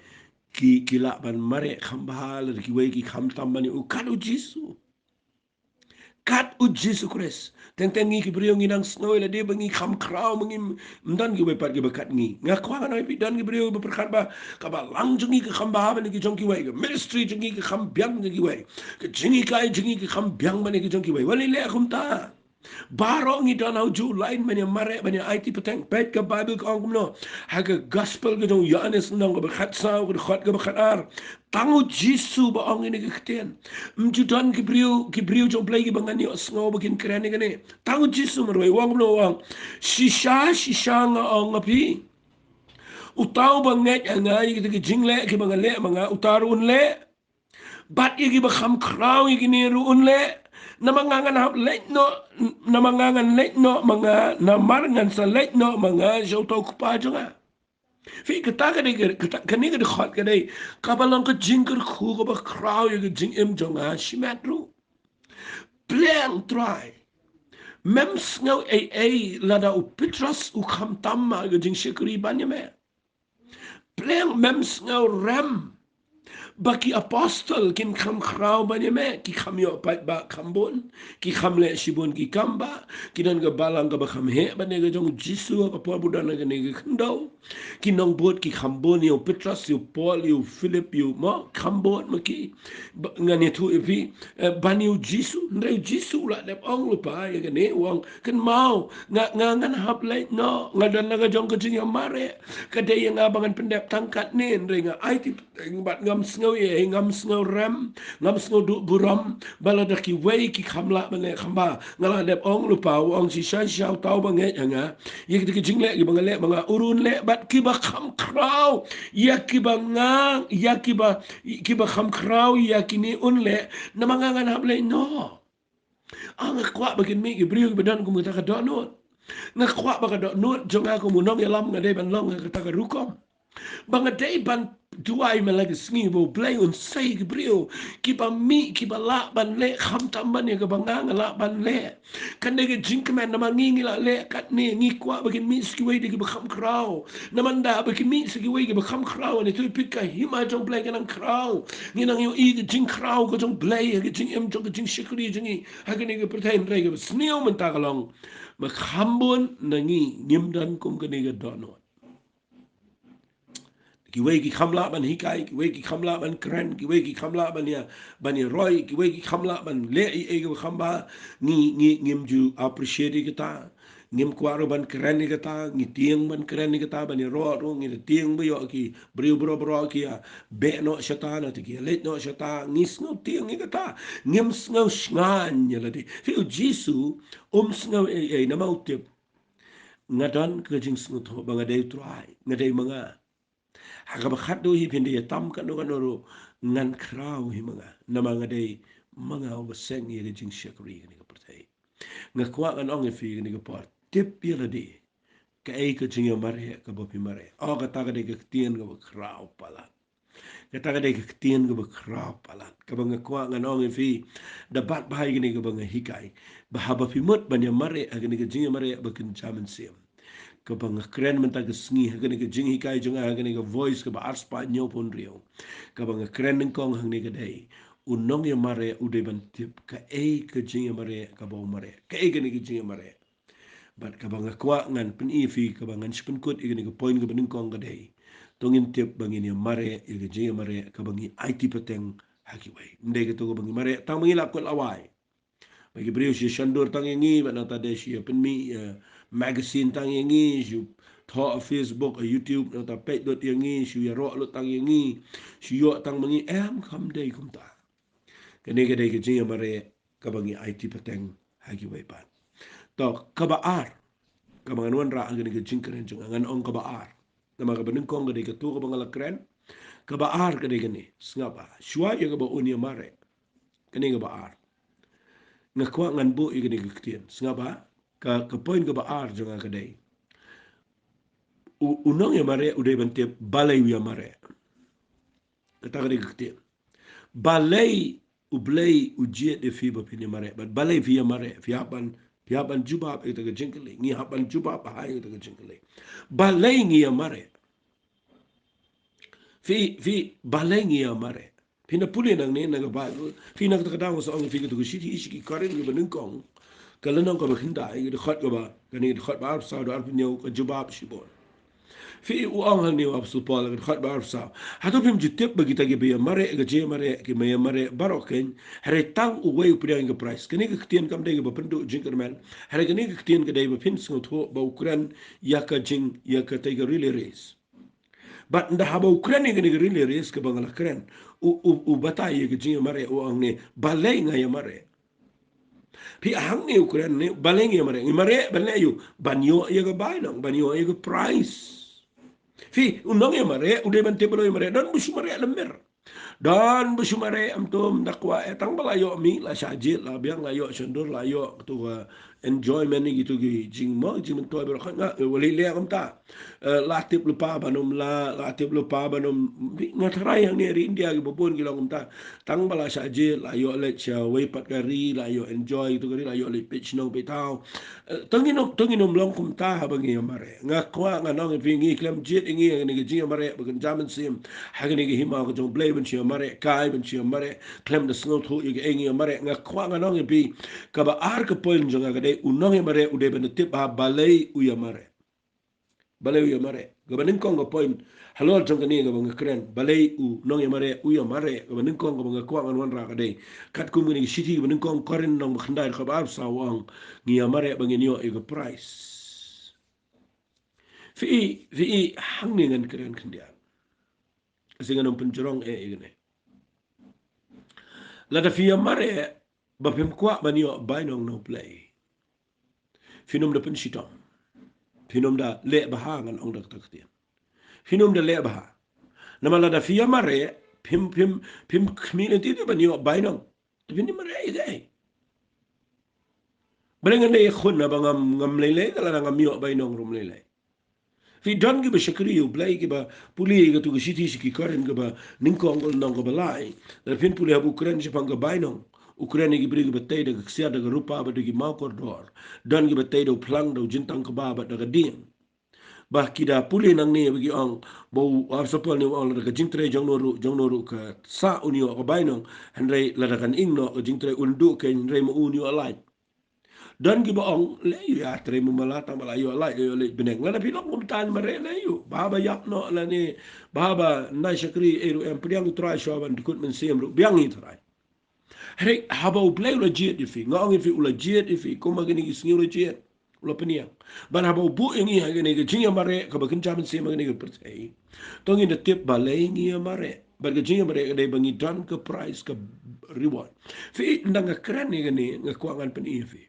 ki, ki lah ban mareh kham bha, lada kiwei ki khamtam ban ïa u, kat u Jisu. Kat u Jisu Khrist. Teng teng ngi ki briew ngi nang sngew ïa lade ba ngi kham khraw, ba ngi ym don kiwei pat kiba kat ngi. Nga kwah ngan ong ïa phi, don ki briew ba pyrkhat ba ka balang jong ngi ka kham bha ban ïa ki jong kiwei, ka ministry jong ngi ka kham biang jong kiwei, ka jinghikai jong ngi ka kham biang ban ïa ki jong kiwei. Wat leh leh kumta. Baroh ngi don ha u juh line ban ïa mareh, ban ïa aiti pateng. Peit ka Baibl ka ong kumno. Ha ka gospel ka jong u Ïoannis lynnong kaba khatsaw, ka dkhot kaba khatar. Tang u Jisu ba ong ïa kane ka ktien. Ym ju don ki briew, ki briew jong U Blei kiba ngan ïohsngew ba kin kren ïa kane. Tang u Jisu marwei u ong kumno, u ong, shisha shisha nga ong ha phi, uta uba ngeit ha nga, ïa kita ki jingleh kiba nga leh ma nga, uta ruh un leh. Bad ïa kiba kham khraw ïa kine ruh un leh. Namar nga ngan hap leit noh, namar nga ngan leit noh ma nga, namar ngan sa leit noh ma nga sha uta u Kpa jong nga. Phi, kata ka dei ka, kata, kane ka dkhot ka dei kaba long ka jingkyrkhu kaba khraw ïa ka jingim jong nga shimet ruh. Pliang Trai. Mem sngew ei ei lada u Petros u khamtam ha ka jingshakri ban ïa me. Pliang, mem sngew rem Ba ki apostol kin kham khraw ban ïa mih, ki kham ïoh paidbah kham bun, ki kham leh shibun ki kam bah, ki don ka balang kaba kham heh ban ïa ka jong Jisu ha ka por ba u don ha kane ka khyndew. Ki nongbud ki kham bun, ïa u Petros, ïa u Paul, ïa u Philip, ïa u, mo, kham bun ma ki. Ba, ngan ïathuh ïa phi, eh, ban ïa u Jisu, hynrei u Jisu u la dep ong lypa ïa kane, u ong, kynmaw, nga, nga, ngan hap leit noh, nga don la ka jong ka jingïamareh. Ka dei ïa nga ba ngan pyndep tang katne, hynrei nga aiti bad ngam sngew ïa, ngam sngew rem, ngam sngew duh burom, ba lada kiwei ki kham lah ban leh kham ba. Nga la dep ong lypa, u ong shisha shisha uta uba ngeit ha nga, ïa kita ki jingleh kiba nga leh ma nga, u ruh un leh, bad kiba kham khraw ïa kiba nga, ïa kiba, kiba kham khraw ïa kine un leh, namar nga ngan hap leit noh. Ah, nga kwah ba kin mih ki briew kiba don kum kata ka dohnud. Nga kwah ba ka dohnud jong nga kum u nongïalam nga dei ban long ha kata ka rukom. Ba nga dei ban duwai man la ka sngi ba u Blei un sei ki briew kiba mih, kiba lah ban leh khamtam ban ïa kaba nga nga lah ban leh. Kan dei ka jingkmen namar ngi ngi la leh katne, ngi kwah ba kin mih sa kiwei de kiba kham khraw. Namar ynda ba kin mih sa kiwei kiba kham khraw, ngi ïathuh ïa phi ka hima jong u Blei ka nang khraw. Ngi nang ïohi ka jingkhraw ka jong u Blei ha ka jingim jong ka jingshakri jong ngi ha kane ka pyrthei, hynrei kaba sniew mynta ka long ba kham bun na ngi ngim don kum kane ka dohnud. Kiwei ki kham lah ban hikai, kiwei ki kham lah ban kren, kiwei ki kham lah ban ïa, ban ïaroi, kiwei ki kham lah ban leh ei ei kaba kham ba. Ngi, ngi, ngim ju appreciate ïa kata. Ngim kwah ruh ban kren ïa kata, ngi tieng ban kren ïa kata, ban ïaroh ruh ngi da tieng ba ïoh ki briew baroh baroh ki ïa beh noh shata, na te ki ïa leit noh shata, ngi sngew tieng ïa kata. Ngim sngew shngaiñ ïa lade. Phi, u Jisu um sngew ei ei namar u tip, nga don ka jingsngewthuh ba nga dei u Trai, nga dei ma nga. Ha kaba khatduh hi phin da ïa tam katno katno ruh, ngan khraw hi ma nga, namar nga dei ma nga uba seng ïa ka jingshakri kane ka pyrthei. Nga kwah ngan ong ïa phi kane ka por, tip ïa lade kaei ka jingïamareh kaba phi mareh. Oh, kata ka dei ka ktien kaba khraw palat. Kata ka dei ka ktien kaba khraw palat kaba nga kwah ngan ong ïa phi. Da bat bha ïa kane kaba nga hikai, ba haba phi mut ban ïamareh ha kane ka jingïamareh ba kynja mynsiem, kaba nga kren mynta ka sngi ha kane ka jinghikai jong nga, ha kane ka Voice kaba arspah hynñiewphew hynriew, kaba nga kren nyngkong hangne ka dei, u nongïamareh u dei ban tip kaei ka jingïamareh kaba u mareh, kaei kane ka jingïamareh. Bad kaba nga kwah ngan pyni ïa phi, kaba ngan shu pynkut ïa kane ka point kaba nyngkong ka dei, to ngin tip ba ngin ïamareh ïa ka jingïamareh kaba ngi aiti pateng ha kiwei. Ym dei kato kaba ngi mareh tang ba ngi la kut la wai. Ba ki briew shu shondur tang ïa ngi, bad nangta de shu ïa pynmih ïa magazine tang ïa ngi, shu thoh ha Facebook, ha YouTube, nangta peit lut ïa ngi, shu ïaroh lut tang ïa ngi, shu ïoh tang ma ngi. Em, kam dei kumta. Kane ka dei ka jingïamareh kaba ngi aiti pateng ha kiwei pat. To, kaba ar, kaba ngan wanrah ha kane ka jingkren jong nga, ngan ong kaba ar. Namar kaba nyngkong ka dei kato kaba nga la kren. Kaba ar ka dei kane, sngap bha. Shuwa ïa kaba un ïamareh. Kane kaba ar. Nga kwah ngan buh ïa kane ka ktien. Sngap bha, ka, ka point kaba ar jong nga ka dei, u, u nongïamareh u dei ban tip balei u ïamareh. Kata ka dei ka ktien. Balei U Blei u jied ïa phi ba phin ïamareh, bad balei phi ïamareh? Phi hap ban, phi hap ban jubab ïa kata ka jingkylli. Ngi hap ban jubab bha ïa kata ka jingkylli. Balei ngi ïamareh? Phi, phi, balei ngi ïamareh? Phin da pule nangne na ka Baibl, phi, na kata ka daw nga sa ong ïa phi, kata ka shithi, shithi Korinth kaba nyngkong, ka lynnong kaba khyndai, ka dkhot kaba, kane ka dkhot ba arphew saw, da arphew hynñiew, ka jubab shibun. Phi, u ong hangne u Apostol Paul, ka dkhot ba arphew saw. Hato phim ju tip ba kita kiba ïamareh ka jingïamareh, ki ïamareh baroh keiñ? Hynrei tang uwei u pdiang ïa ka prize. Kane ka ktien kam dei kaba pynduh jingkyrmen. Hynrei kane ka ktien ka dei ba phin sngewthuh ba u kren ïa ka jing, ïa katei ka relay race. Bad ynda haba u kren ïa kane ka relay race kaba nga la kren, u, u, u batai ïa ka jingïamareh, u ong ne, balei nga ïamareh? Phi, hangne u kren ne, balei ngi ïamareh? Ngi mareh ban leh aïu? Ban ïoh ïa ka bainong, ban ïoh ïa ka prize. Phi, u nongïamareh u dei ban tip ba u nongïamareh don ba shu mareh lamir. Don ba shu mareh em tum da kwah, eh, tang ba la ïoh mih, la shah jied, la biang, la ïoh shondur, la ïoh katu ka enjoyment ïa kitu ki jingmong jingmyntoi baroh, nga, eh, wat leh kumta. Eh, la tip lypa ban ym lah, la tip lypa ban ym, nga tharai hangne ha ri India kiba bun ki long kumta. Tang ba la shah jied, la ïoh leit shawei pat ka ri, la ïoh enjoy kitu ka ri, la ïoh leit peit shnong peit thaw. Eh, to ngin ym, to ngin ym long kumta haba ngi ïa mareh. Nga kwah ngan ong ïa phi, ngi khlem jied ïa ngi ha kane ka jingïamareh ba kynja mynsiem ha kane ka hima ka jong U Blei, ban shu ïamareh kai, ban shu ïamareh khlem da sngewthuh ïa kaei ngi ïamareh. Nga kwah ngan ong ïa phi, kaba ar ka point jong nga ka dei, u nongïamareh u dei ban da tip ba balei u ïamareh. Balei u ïamareh? Kaba nyngkong ka point halor jong kane kaba nga kren, balei u nongïamareh u ïamareh, kaba nyngkong kaba nga kwah ngan wanrah ka dei, katkum kane ka shithi kaba nyngkong Korinth lynnong ba khyndai, kaba arphew saw, u ong, ngi ïamareh ba ngin ïoh ïa ka prize. Phi i, phi i, hangne ngan kren khyndiat. Shisha ngan ym pynjrong eh ïa kane. Lada phi ïamareh ba phim kwah ban ïoh bainong na U Blei, phin ym da pynshitom. Phin ym da leh bha, ngan ong da kata ka ktien. Phin ym da leh bha. Namar lada phi ïamareh, phim, phim, phim khmih lynti ban ïoh bainong. Te phin ïamareh ïa kaei? Balei ngan leh ïakhun haba ngam, ngam lei lei, lada ngam ïoh bainong ruh ym lei lei. Phi, don kiba shakri ïa U Blei kiba pule ïa katu ka shithi sha ki Korinth kaba nyngkong ka lynnong kaba lai. Lada phin pule haba u kren shaphang ka bainong, u kren ïa ki briew kiba tei da ka ksiar, da ka rupa bad da ki maw kordor. Don kiba tei da u phlang, da u jingtang kba bad da ka dieng. Ba ki da pule nangne ba ki ong, ba u apostol Paul ne u ong lada ka jingtrei jong no ruh, jong no ruh ka sah un ïoh ka bainong, hynrei lada kan ing noh ka jingtrei un duh keiñ, hynrei ma u un ïoh lait. Don kiba ong, leh ïa trei mumala tang ba la ïoh lait, ïoh leit bneng. Lada phi long kumta mareh leh ïa, ba haba ïap noh lane ba haba nai shakri ei ruh em, pdiang U Trai shuwa ban dkut mynsiem ruh, biang ïa U Trai. Hynrei haba U Blei u la jied ïa phi, nga ong ïa phi u la jied ïa phi, kumba kine ki sngi u la jied, u la pynïeng. Bad haba u buh ïa ngi ha kane ka jingïamareh kaba kynja mynsiem ha kane ka pyrthei, to ngin da tip balei ngi ïamareh. Bad ka jingïamareh ka dei ba ngi don ka prize, ka reward. Phi, ynda nga kren ïa kane nga kwah ngan pyni ïa phi.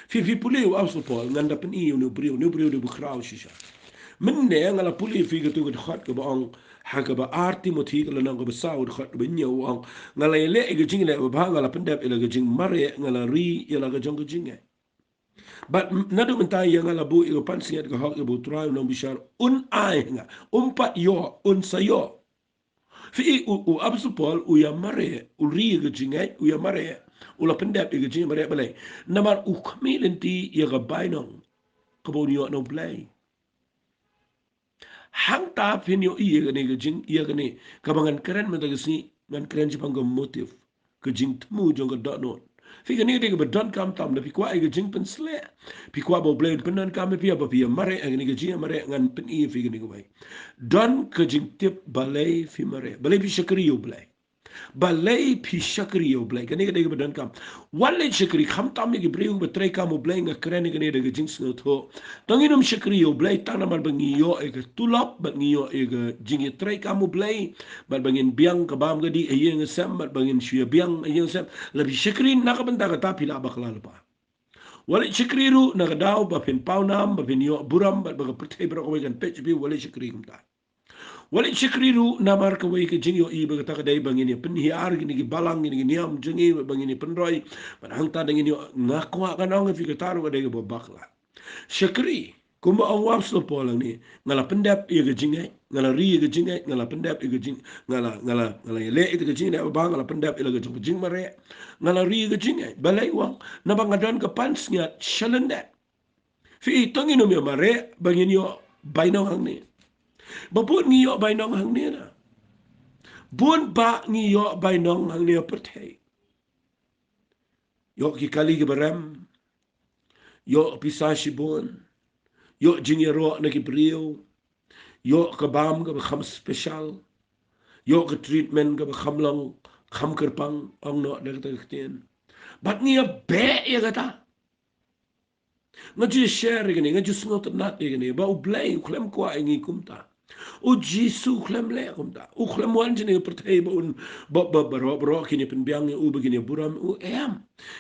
Phi, phi pule u apostol Paul, ngan da pyni ïa une u briew, une u briew u dei ba khraw shisha. Mynne nga la pule ïa phi katu ka dkhot kaba ong ha kaba ar Timothi ka lynnong kaba saw, dkhot kaba hynñiew, u ong, nga la ïaleh ïa ka jingïaleh babha, nga la pyndep ïa la ka jingmareh, nga la ri ïa la ka jong ka jingngeit. Bad naduh mynta ïa nga la buh ïa ka pansngiat ka hok ïa ba U Trai u nongbishar un ai ha nga. Um pat ïoh, un sa ïoh. Phi, u, u apostol Paul u ïamareh, u ri ïa ka jingngeit, u ïamareh, u la pyndep ïa ka jingmareh. Balei? Namar u khmih lynti ïa ka bainong kaba un ïoh na U Blei. Hangta phin ïohi ïa kane ka jing, ïa kane kaba ngan kren mynta ka sngi, ngan kren shaphang ka motive, ka jingthmu jong ka dohnud. Phi, kane ka dei kaba donkam tam, lada phi kwah ïa ka jingpynshlur, phi kwah ba U Blei un pyndonkam ïa phi, haba phi ïamareh ha kane ka jingïamareh, ngan pyni ïa phi kane kawei. Don ka jingtip balei phi mareh, balei phi shakri ïa U Blei. Balei phi shakri ïa U Blei, kane ka dei kaba donkam. Wat leit shakri, khamtam ïa ki briew ba treikam U Blei, nga kren ïa kane da ka jingsngewthuh. To ngin ym shakri ïa U Blei tang namar ba ngi ïoh ïa ka tulop, bad ngi ïoh ïa ka jingïatreikam U Blei, bad ba ngin biang ka bam ka dih ha ïing ha sem, bad ba ngin shu ïa biang ha ïing ha sem. Lada phi shakri na ka bynta kata phi la bakla lypa. Wat leit shakri ruh na ka daw ba phin paw nam, ba phin ïoh burom, bad ba ka pyrthei baroh kawei kan peit ïa phi, wat leit shakri kumta. Wat leit shakri ruh namar kawei ka jingïohi ba kata ka dei ba ngin ïa pynhiar kine ki balang, kine ki niam jong ngi, ba ngin ïa pynroi, bad hangta da ngin ïoh, nga kwah ngan ong ïa phi kata ruh ka dei kaba bakla. Shakri, kumba ong u apostol Paul hangne, nga la pyndep ïa ka jingngeit, nga la ri ïa ka jingngeit, nga la pyndep ïa ka jing, nga la, nga la, nga la ïaleh ïa ka jingngeit babha, nga la pyndep ïa la ka jong ka jingmareh, nga la ri ïa ka jingngeit. Balei u ong? Naba nga don ka pansngiat shalyndet. Phi, to ngin ym ïamareh ba ngin ïoh bainong hangne. Ba bun ngi ïoh bainong hangne na. Bun ba ngi ïoh bainong hangne ha pyrthei. Ïoh ki kali kiba rem. Ïoh pisa shibun. Ïoh jingïaroh na ki briew. Ïoh ka bam kaba kham special. Ïoh ka treatment kaba kham long, kham kyrpang, ong noh da kata ka ktien. Bad ngi ïabeh ïa kata. Nga ju share ïa kane, nga ju sngewtynnat ïa kane, ba U Blei u khlem kwah ïa ngi kumta. U Jisu u khlem leh kumta. U khlem wan sha kane ka pyrthei ba un, ba, ba, baroh, baroh kin ïa pynbiang ïa u, ba kin ïa burom ïa u, em.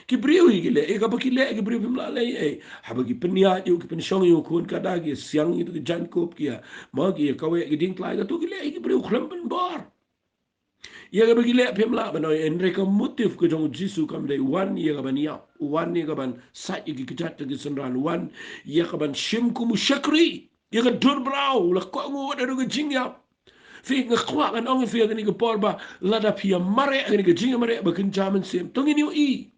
Ki briew hi ki leh ïa kaba ki leh, ki briew phim lah leh ei. Haba ki pynïaid ïa u, ki pynshong ïa u khun kada, ki siang ïa u, ki jaiñkup, ki ïa, ma ki ïa kaweh ki diengtlai, kato ki leh ïa ki briew, u khlem pynbor. Ïa kaba ki leh phim lah ban ong, hynrei ka motive ka jong u Jisu kam dei wan ïa ka ban ïap, wan ïa ka ban sait ïa ki kjat jong ki synran, wan ïa ka ban shim kum u shakri ïa ka dur bra, u la kohnguh wat haduh ka jingïap. Phi, nga kwah ngan ong ïa phi ha kane ka por ba lada phi ïa mareh ha kane ka jingïamareh ba kynja mynsiem, to ngin ïohi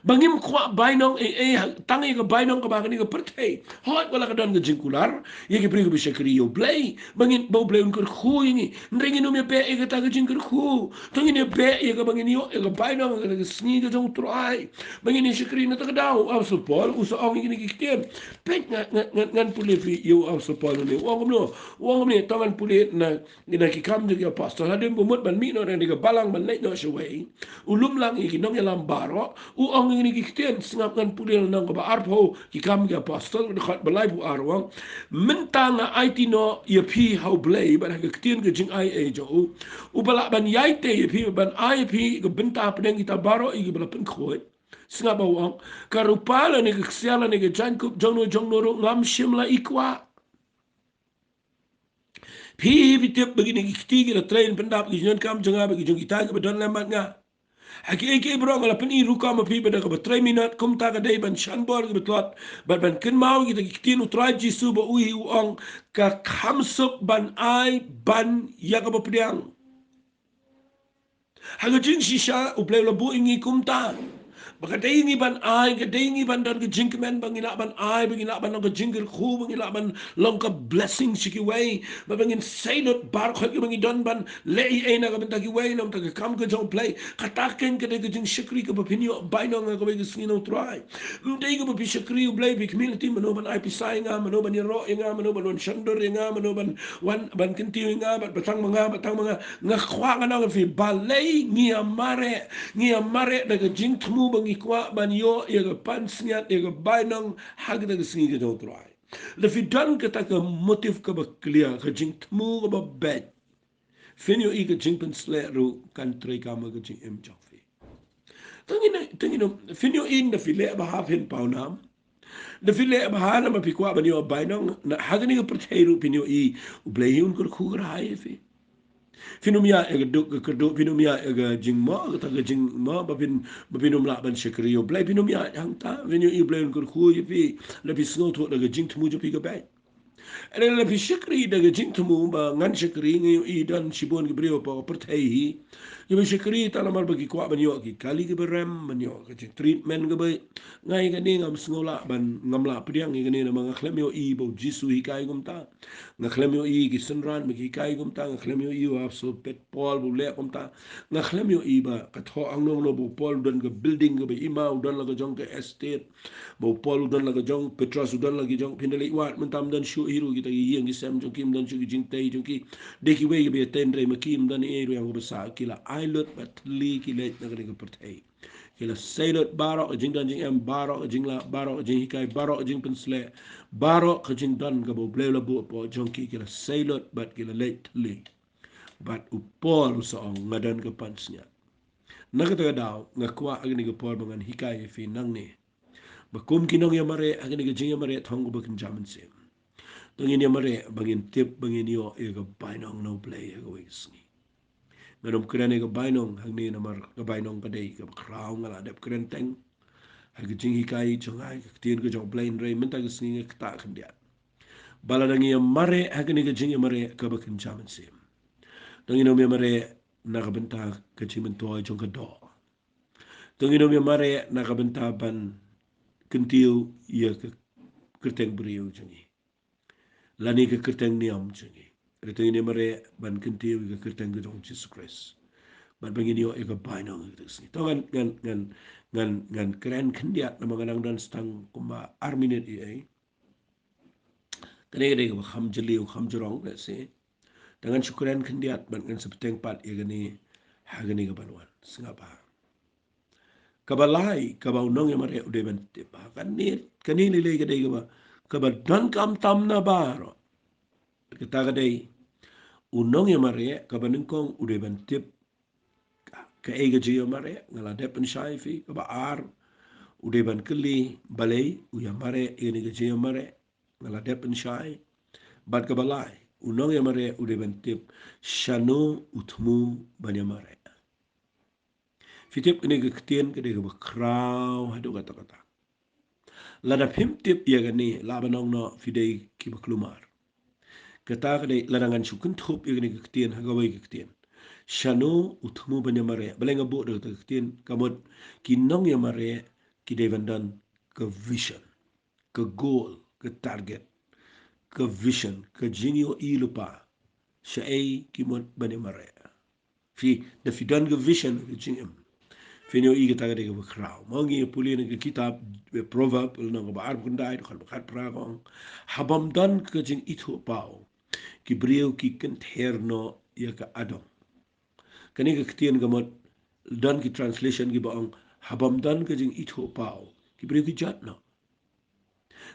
ba ngim kwah bainong ei ei, tang ïa ka bainong kaba ha kane ka pyrthei. Hooid, wat la ka don ka jingkular ïa ki briew kiba shakri ïa U Blei, ba ngin, ba U Blei un kyrkhu ïa ngi. Hynrei ngin ym ïa beh ïa kata ka jingkyrkhu. To ngin ïa beh ïa kaba ngin ïoh ïa ka bainong ha kata ka sngi ka jong U Trai, ba ngin ïa shakri. Na kata ka daw u Apostol Paul u sa ong ïa kine ki ktien. Peit, nga, nga, nga, ngan pule phi ïa u Apostol Paul une, u ong kumno? U ong kumne, to ngan pule na, na Ki Kam jong ki Apostol, hadien ba u mut ban mih noh na kane ka balang ban leit noh shawei, u lum lang ïa ki nongïalam baroh, u ong ïa kine ki ktien. Sngap, ngan pule na lynnong kaba arphew, Ki Kam ki Apostol, dkhot ba laiphew ar, u ong: Mynta nga aiti noh ïa phi ha U Blei bad ha ka ktien ka jingai ei jong u, uba lah ban ïai tei ïa phi, ban ai ïa phi ka bynta hapdeng kita baroh ïa kiba la pynkhuid. Sngap ba u ong: Ka rupa lane ka ksiar lane ka jaiñkup jongno jongno ruh ngam shym la i kwah. Phi hi phi tip ba kine ki kti ki la trei ban pyndap ki jingdonkam jong nga bad ki jong kita kiba don lem bad nga. Ha kiei kiei baroh nga la pyni rukom ha phi, bad da kaba trei minot, kumta ka dei ban shan bor kiba tlot bad ban kynmaw ïa kita ki ktien U Trai Jisu, ba u hi u ong: Ka kham suk ban ai ban ïa kaba pdiang. Ha ka jingshisha U Blei u la buh ïa ngi kumta, ba ka dei ïa ngi ban ai, ka dei ïa ngi ban don ka jingkmen, ba ngin lah ban ai, ba ngin lah ban long ka jingkyrkhu, ba ngin lah ban long ka blessing sha kiwei, ba, ba ngin sei lut baroh kiba ngi don ban leh ei ei na ka bynta kiwei, na ka bynta ka kam ka jong U Blei. Kata keiñ ka dei ka jingshakri kaba phin ïoh bainong ha kawei ka sngi na U Trai. Ym dei kaba phi shakri U Blei, phi khmih lynti mano ban ai pisa ïa nga, mano ban ïaroh ïa nga, mano ban wan shon dur ïa nga, mano ban wan ban kyntiew ïa nga, bad ba tang ma nga, ba tang ma nga. Nga kwah ngan ong ïa phi, balei ngi ïa mareh? Ngi ïa mareh da ka jingthmu ba ngi kwah ban ïoh ïa ka pansngiat, ïa ka bainong ha kata ka sngi ka jong U Trai. Lada phi don kata ka motive kaba clear, ka jingthmu kaba beit, phin ïohi ka jingpynsleh ruh kan treikam ha ka jingim jong phi. Te ngin, te ngin, phin ïohi, lada phi leh bha phin paw nam. Lada phi leh bha namar phi kwah ban ïoh bainong, na ha kane ka pyrthei ruh phin ïohi U Blei hi un kyrkhu kyrhai ïa phi. Phin ym ïaid ïa ka duk ka kyrduh, phin ym ïaid ïa ka jingmoh, kata ka jingmoh ba phin, ba phin ym lah ban shakri ïa U Blei, phin ym ïaid hangta. Phin ïohi U Blei un kyrkhu ïa phi lada phi sngewthuh da ka jingthmu jong phi ka beit. Hynrei lada phi shakri da ka jingthmu ba ngan shakri, ngi ïohi don shibun ki briew hapoh ka pyrthei hi kiba shakri tang namar ba ki kwah ban ïoh ki kali kiba rem, ban ïoh ka jingtreatment kaba. Nga ïa kane ngam sngew lah ban, ngam lah pdiang ïa kane namar nga khlem ïohi ba U Jisu hikai kumta. Nga khlem ïohi ki synran ba ki hikai kumta, nga khlem ïohi u Apostol Paul ba u leh kumta. Nga khlem ïohi ba ka thoh hangno hangno ba u Paul u don ka building kaba i ma, u don la ka jong ka estate. Ba u Paul u don la ka jong, Petros u don la ki jong, phin da leit wad mynta, ym don shuh hi ruh kita ki ïing ki sem jong ki, ym don shuh ki jingtei jong ki. Dei kiwei kiba ïatei hynrei ma ki ym don ei ei ruh ïa kaba sah, ki la ai lut bad thylli ki leit na kane ka pyrthei. Ki la sei lut baroh ka jingdon jingem, baroh ka jinglah, baroh ka jinghikai, baroh ka jingpynsleh, baroh ka jingdon kaba U Blei u la buh hapoh jong ki, ki la sei lut bad ki la leit thylli. Bad u Paul u sa ong, nga don ka pansngiat. Na kata ka daw nga kwah ha kane ka por ba ngan hikai ïa phi nangne ba kum ki nongïamareh ha kane ka jingïamareh thong kaba kynja mynsiem, to ngin ïamareh ba ngin tip ba ngin ïoh ïa ka bainong na U Blei ha kawei ka sngi. Ngan ym kren ïa ka bainong hangne namar ka bainong ka dei kaba khraw, nga la dep kren teng ha ka jinghikai jong nga ïa ka ktien ka jong U Blei, hynrei mynta ka sngi nga ktah khyndiat ba lada ngi ïamareh ha kane ka jingïamareh kaba kynja mynsiem, to ngin ym ïamareh na ka bynta ka jingmyntoi jong ka doh. To ngin ym ïamareh na ka bynta ban kyntiew ïa ka kyrteng briew jong ngi lane ka kyrteng niam jong ngi. Hynrei to ngin ïamareh ban kyntiew ïa ka kyrteng ka jong U Jisu Khrist bad ba ngin ïoh ïa ka bainong ha kata ka sngi. To ngan, ngan, ngan, ngan, ngan kren khyndiat namar nga dang don tang kumba ar minit ïa ei. Kane ka dei kaba kham jylliew, kham jrong, let's say. Te ngan shu kren khyndiat bad ngan sa bteng pat ïa kane ha kane ka ban wan. Sngap bha. Kaba lai, kaba u nongïamareh u dei ban tip. Kane, kane lei lei ka dei kaba, kaba donkam tam na baroh. Kata ka dei, u nongïamareh kaba nyngkong u dei ban tip kaei ka jingïamareh, nga la dep pynshai ïa phi. Kaba ar, u dei ban kylli balei u ïamareh ïa kane ka jingïamareh, nga la dep pynshai. Bad kaba lai, u nongïamareh u dei ban tip shano u thmu ban ïamareh. Phi tip kane ka ktien ka dei kaba khraw haduh katta katta. Lada phim tip ïa kane, lah ban ong noh phi dei kiba kulmar. Kata ka dei lada ngan shu kynthup ïa kane ka ktien ha kawei ka ktien. Shano u thmu ban ïamareh. Balei nga buh da kata ka ktien? Ka mut ki nongïamareh ki dei ban don ka vision, ka goal, ka target, ka vision, ka jingïohi lypa shaei ki mut ban ïamareh. Phi, da phi don ka vision, ka jingim, phin ïohi kata ka dei kaba khraw. Ma ngi ïa pule na ka kitab, eh, Proverb, lynnong kaba arphew khyndai, dkhot ba khatphra ka ong, ha bym don ka jingithuhpaw, ki briew ki kynther noh ïa ka adong. Kane ka ktien ka mut, don ki translation kiba ong, ha bym don ka jingithuhpaw, ki briew ki jot noh.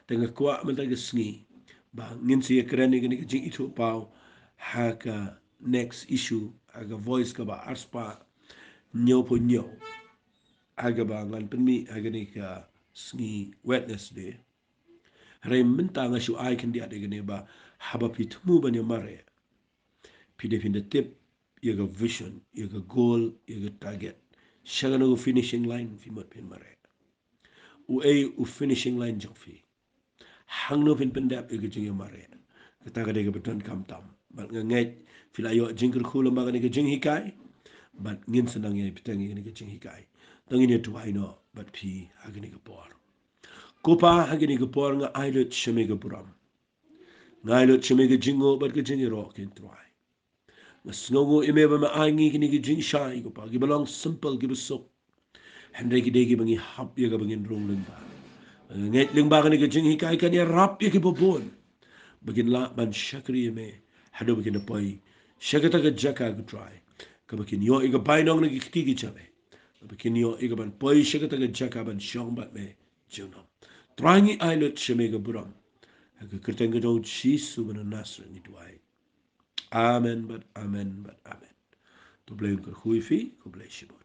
Te nga kwah mynta ka sngi ba ngin sa ïakren ïa kane ka jingithuhpaw ha ka next issue, ha ka Voice kaba arspah hynñiewphew hynñiew, ha kaba ngan pynmih ha kane ka sngi Wednesday. Hynrei mynta nga shu ai khyndiat ïa kane ba haba phi thmu ban ïamareh, phi dei phin da tip ïa ka vision, ïa ka goal, ïa ka target. Sha kano ka finishing line phi mut phin mareh? Uei u finishing line jong phi? Hangno phin pyndep ïa ka jingïamareh? Kata ka dei kaba donkam tam. Bad nga ngeit phi la ïoh jingkyrkhu lyngba kane ka jinghikai, bad ngin sa nang ïai bteng ïa kane ka jinghikai. To ngin ïa duwai noh bad phi ha kane ka por. Ko Pa, ha kane ka por nga ai lut sha me ka burom. Nga ai lut sha me ka jingnguh bad ka jingïaroh, ko Trai. Nga sngewnguh ïa me ba me ai ngi kine ki jingshai, ko Pa, kiba long simple, kiba suk, hynrei ki dei kiba ngi hap ïa kaba ngin rung lyngba. Nga ngeit lyngba kane ka jinghikai kan ïarap ïa kiba bun ba kin lah ban shakri ïa me haduh ba kin da poi sha kata ka jaka, ko Trai, kaba kin ïoh ïa ka bainong na ki kti ki jabeh, kaba kin ïoh ïa ka ban poi sha kata ka jaka ban shong bad me junom. Trai, ngi ai lut sha me ka burom. Ha ka kyrteng ka jong u Jisu ba na Nasareth ngi duwai. Amen bad amen bad amen. To Blei un kyrkhu ïa phi, khublei shibun.